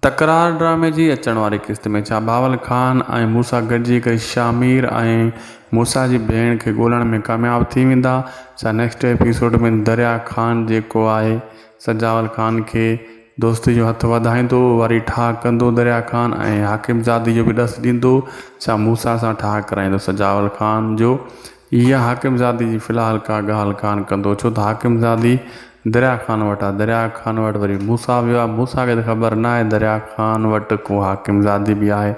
تڪرار ڊرامي جي اچڻ واري قسط ۾ ڇا بهاول خان ۽ موسيٰ گڏجي ڪري شاهمير ۽ موسيٰ جي ڀيڻ کي ڳولڻ ۾ ڪامياب ٿي ويندا؟ ڇا نيڪسٽ ايپيسوڊ ۾ دريا خان جيڪو آهي سجاول خان کي دوستي جو هٿ وڌائيندو وري ٺاهه ڪندو دريا خان ۽ حاڪم زادي جو به ڏس ڏيندو ڇا موسيٰ سان ٺاهه ڪرائيندو سجاول خان جو يا حاڪم زادي جي في الحال ڪا ڳالهه ڪانه ڪندو، ڇو ته حاڪم زادي دريا خان وٽ آ، دريا خان وٽ وري موسيٰ ويو آ، موسيٰ کي ته خبر ناهي دريا خان وٽ ڪو حاڪم زادي به آهي،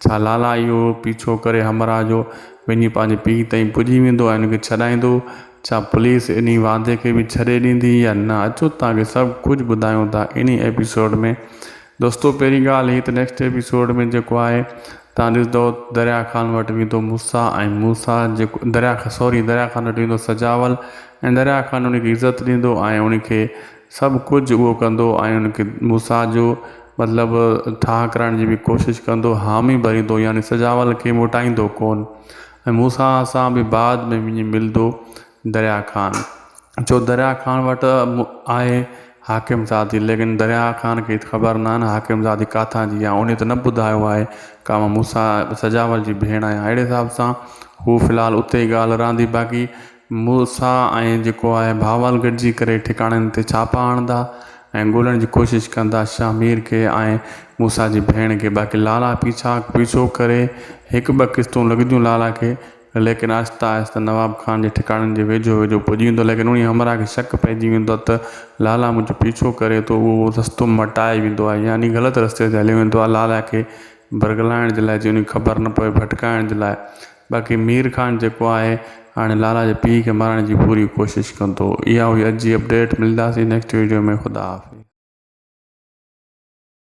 ڇا لالا اهو پيڇو ڪري همراهه جو وڃي پنهنجي پيء تائين پڄي ويندو ۽ ان کي ڇڏائيندو، ڇا پوليس انهي واندي کي به ڇڏي ڏيندي يا نه، اچو توهان کي سڀ ڪجهه ٻڌايون ٿا انهي ايپيسوڊ ۾. دوستو پهرين ڳالهه هي ته نيڪسٽ ايپيسوڊ ۾ جيڪو آهي تان ڏسندو دريا خان وٽ ويندو موسيٰ ۽ موسيٰ جيڪو دريا خان سوري دريا خان وٽ ويندو سجاول ۽ دريا خان ان کي عزت ڏيندو ۽ ان کي سڀ ڪجهه اهو ڪندو ۽ ان کي موسيٰ جو مطلب ٺاهه ڪرائڻ جي به ڪوشش ڪندو حامي ڀريندو يعني سجاول کي موٽائيندو ڪون ۽ موسيٰ سان به بعد ۾ وڃي ملندو دريا خان ڇو دريا خان وٽ آهي حاڪم زادي ليڪن دريا خان کي خبر ناهي نه حاڪم زادي ڪاٿان جي آهي انهي ته نه ٻڌايو آهي ڪا مان موسيٰ سجاول جي ڀيڻ آهيان اهڙي حساب سان هو في الحال اتي ئي ڳالهه رهندي باقي موسيٰ ۽ جيڪو آهي بهاول گڏجي ڪري ٺڪاڻن تي ڇاپا هڻندا ۽ ڳولڻ جي ڪوشش ڪندا شاهمير کي ۽ موسيٰ جي ڀيڻ کي باقي لالا پيڇا پيڇو ڪري هڪ ٻه قسطون لڳنديون لالا کي ليڪن آهستي آهستي نواب خان جي ٺڪاڻن جي ويجهو ويجهو پڄي ويندو ليڪن انهي همراهه کي شڪ پئجي ويندو آهي ته لالا منهنجو پيڇو ڪري ٿو اهو رستو مٽائي ويندو آهي يعني غلط رستي تي هليو ويندو آهي لالا کي برغلائڻ جي لاء جي ان کي خبر نه پوي ڀٽڪائڻ جي لاء باقي مير خان جيڪو آهي هاڻي لالا جي پيء کي مارڻ جي پوري ڪوشش ڪندو اها هئي اڄ جي اپڊيٽ ملنداسين نيڪسٽ ويڊيو ۾ خدا حافظ.